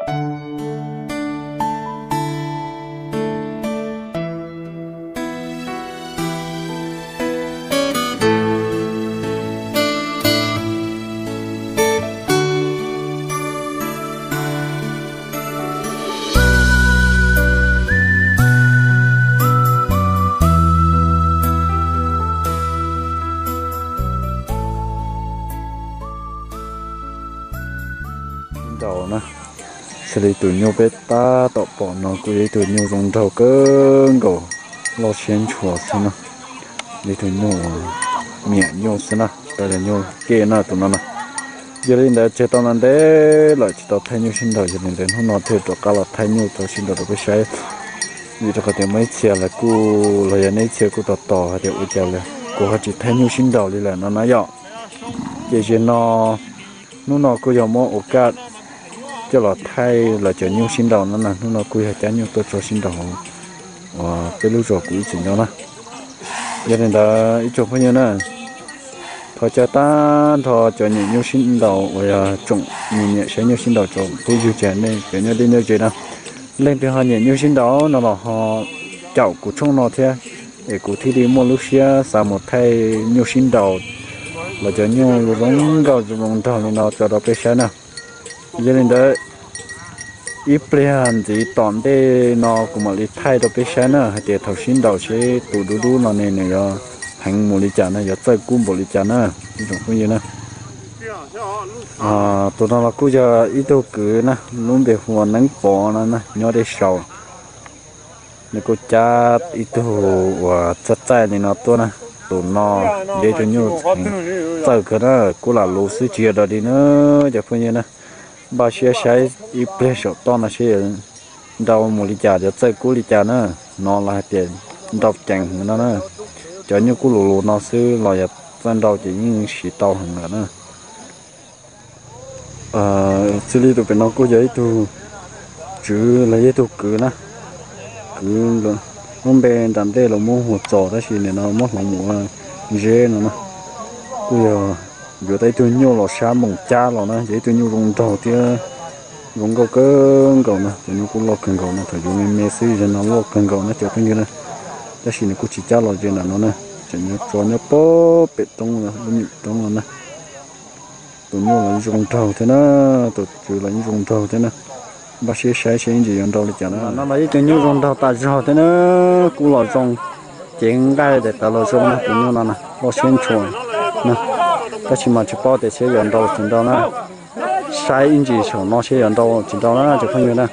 Nraus na, xws li tus nyuj peb tab tom pom no kuj yog ib tug nyuj zoo nraug kawg nkaus, loj siab ntshua xwb na. Ib tug nyuj, niam nyuj xwb na, tsis tau yog nyuj ke na tus no na. Yog li ntawd tseg tau no ntev lawm tsis tau thaij nyuj sib nraus, yog li ntawd hnub no thiaj rov qab los thaij nyuj rau sib nraus rau peb saib. Vim rau qhov tias muaj ib txhia lawv kuj, los yog nej ib txhia kuj tos tos hais tias ua cas kuv ho tsis thaij nyuj sib nraus li lawm no na yom. Ces zaum no, hnub no kuj yog muab ua kaj coj los thaij lawv cov nyuj sib nraus no na, hnub no kuj yog cab nyuj tuaj tso sib nraus uas peb lub zos kuv ib txwm nyob na. Yog li ntawd ib tsoom phooj ywg na, thov caw tag nrho cov nyiam nyuj sib nraus uas yog tsoom nyiam saib nyuj sib nraus tsoom phooj ywg tsev nej cov nyob deb nyob ze na, leej twg ho nyiam nyuj sib nraus no los ho caum kuv tshooj no thiab, es kuv thiaj li muaj lub siab xav mus thaij nyuj sib nraus los cov nyuj zoo nkauj zoo nraug li no tso rau peb saib na. Yog li ntawd, ib pliag ntxiv tom ntej no kuv mam li thaij rau peb saib na hais tias thaum sib nraus seb tus dub dub no ne nws yuav heev mus li cas na, yuav txawj kub npaum li cas na ib tsoom phooj ywg na. Tus no los kuj yog ib tug kwv na, lub npe hu ua Neeb Pov no na, nyob deb saud. Nws kuj cab ib tug uas txaij txaij li no tuaj na, tus no yog ib tug nyuj txawj kawg na, kuj lam lus xwb tsis yog dog dig na cov phooj ywg na. Npaj siab saib ib pliag saum toj no seb yuav nrau mus li cas, yuav txawj kub li cas na. No los hais tias nrau ceev heev no na. Cov nyuj kuj lus lus no xwb los yog txawj nrau ces yeej siv tau heev lawm na. Xws li tus pem no kuj yog ib tug tswv los yog ib tug kwv na, kwv lub npe nram ntej los muab hu Txos tab sis nim no muab hloov mus ua Zeb no na. Kuj yog yuav tau ib tug nyuj los sab npoos cab los na, yog ib tug nyuj zoo nraug thiab zoo nkauj kawg nkaus na. Cov nyuj kuj loj kawg nkaus no, thaum yuav me me xwb, zaum no loj kawg nkaus na cov phooj ywg na. Tab sis nws kuj tsis cab los ze ntawm no na, tseem nyob tso nyob pem roob, lub nyuam roob no na. Tus nyuj los yeej zoo nraug thiab na, tus tswv los yeej zoo nraug thiab na. Npaj siab saib seb ib ntsis yuav nrau li cas na. No los ib tug nyuj zoo nraug tas zog thiab na, kuj los zoo, cev nqaij daim tawv los zoo na, tus nyuj no na, loj siab ntshua na. Tab sis mas tsis paub tias seb yuav nrau tsis nrau na. Saib ib ntsis saum no seb yuav nrau tsis nrau na cov phooj ywg na.